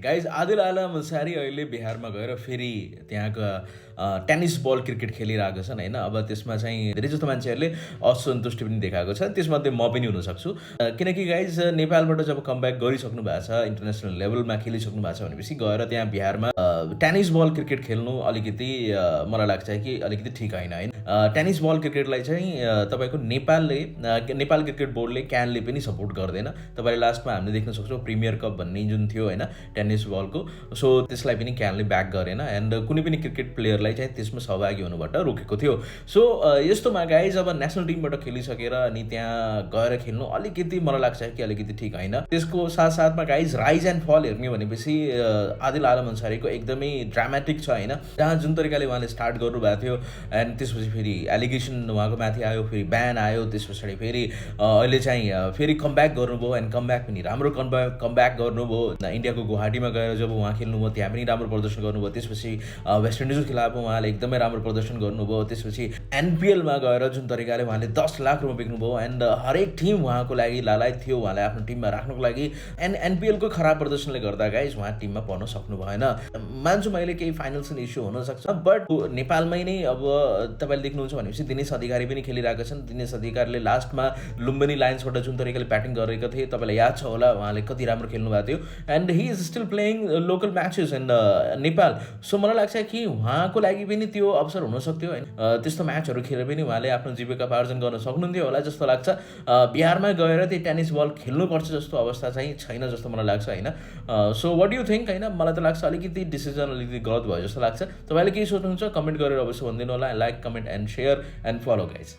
Guys Adil आलम अन्सारी अहिले बिहारमा गएर फेरि त्यहाँका टेनिस बल क्रिकेट खेलिरहेको छन् होइन। अब त्यसमा चाहिँ धेरै जस्तो मान्छेहरूले असन्तुष्टि पनि देखाएको छ, त्यसमध्ये म पनि हुनसक्छु। किनकि गाइज नेपालबाट जब कमब्याक गरिसक्नु भएको छ, इन्टरनेसनल लेभलमा खेलिसक्नु भएको छ भनेपछि गएर त्यहाँ बिहारमा टेनिस बल क्रिकेट खेल्नु अलिकति मलाई लाग्छ कि अलिकति ठिक होइन। टेनिस बल क्रिकेटलाई चाहिँ तपाईँको नेपाल क्रिकेट बोर्डले क्यानले पनि सपोर्ट गर्दैन। तपाईँले लास्टमा हामीले देख्न सक्छौँ प्रिमियर कप भन्ने जुन थियो होइन टेनिस बलको, सो त्यसलाई पनि क्यानले ब्याक गरेन एन्ड कुनै पनि क्रिकेट प्लेयरलाई चाहिँ त्यसमा सहभागी हुनुबाट रोकेको थियो। सो यस्तोमा गाइज अब नेसनल टिमबाट खेलिसकेर अनि त्यहाँ गएर खेल्नु अलिकति मलाई लाग्छ कि अलिकति ठिक होइन। त्यसको साथसाथमा गाइज राइज एन्ड फल हेर्ने भनेपछि आदिल आलम अन्सारीको एकदमै ड्रामेटिक छ होइन। जहाँ जुन तरिकाले उहाँले स्टार्ट गर्नुभएको थियो एन्ड त्यसपछि फेरि एलिगेसन उहाँको माथि आयो, फेरि ब्यान आयो, त्यस पछाडि फेरि अहिले चाहिँ फेरि कमब्याक गर्नुभयो एन्ड कमब्याक पनि राम्रो कमब्याक गर्नुभयो। इन्डियाको गुवाहाटीमा गएर जब उहाँ खेल्नुभयो त्यहाँ पनि राम्रो प्रदर्शन गर्नुभयो। त्यसपछि वेस्ट इन्डिजको खिलाफ उहाँले एकदमै राम्रो प्रदर्शन गर्नुभयो। त्यसपछि एनपिएलमा गएर जुन तरिकाले उहाँले 10 लाख रुपियाँ बेच्नुभयो एन्ड हरेक टिम उहाँको लागि लालायत थियो उहाँलाई आफ्नो टिममा राख्नुको लागि। एन्ड एनपिएलको खराब प्रदर्शनले गर्दा गाइज उहाँ टिममा पर्न सक्नु भएन। मान्छु मैले केही फाइनेन्सियल इस्यु हुनसक्छ, बट नेपालमै नै अब तपाईँले देख्नुहुन्छ भनेपछि दिनेश अधिकारी पनि खेलिरहेका छन्। दिनेश अधिकारीले लास्टमा लुम्बिनी लायन्सबाट जुन तरिकाले ब्याटिङ गरेका थिए तपाईँलाई याद छ होला, उहाँले कति राम्रो खेल्नु भएको थियो and he is still playing local matches in Nepal. So मलाई लाग्छ कि उहाँको लागि पनि त्यो अवसर हुनसक्थ्यो होइन। त्यस्तो म्याचहरू खेलेर पनि उहाँले आफ्नो जीविकोपार्जन गर्न सक्नुहुन्थ्यो होला जस्तो लाग्छ। बिहारमा गएर त्यो टेनिस बल खेल्नुपर्छ जस्तो अवस्था चाहिँ छैन जस्तो मलाई लाग्छ होइन। सो वाट यु थिङ्क होइन, मलाई त लाग्छ अलिकति डिसिजन अलिकति गलत भयो जस्तो लाग्छ। तपाईँले केही सोच्नुहुन्छ कमेन्ट गरेर अवश्य भनिदिनु होला। Like, comment and share and follow guys.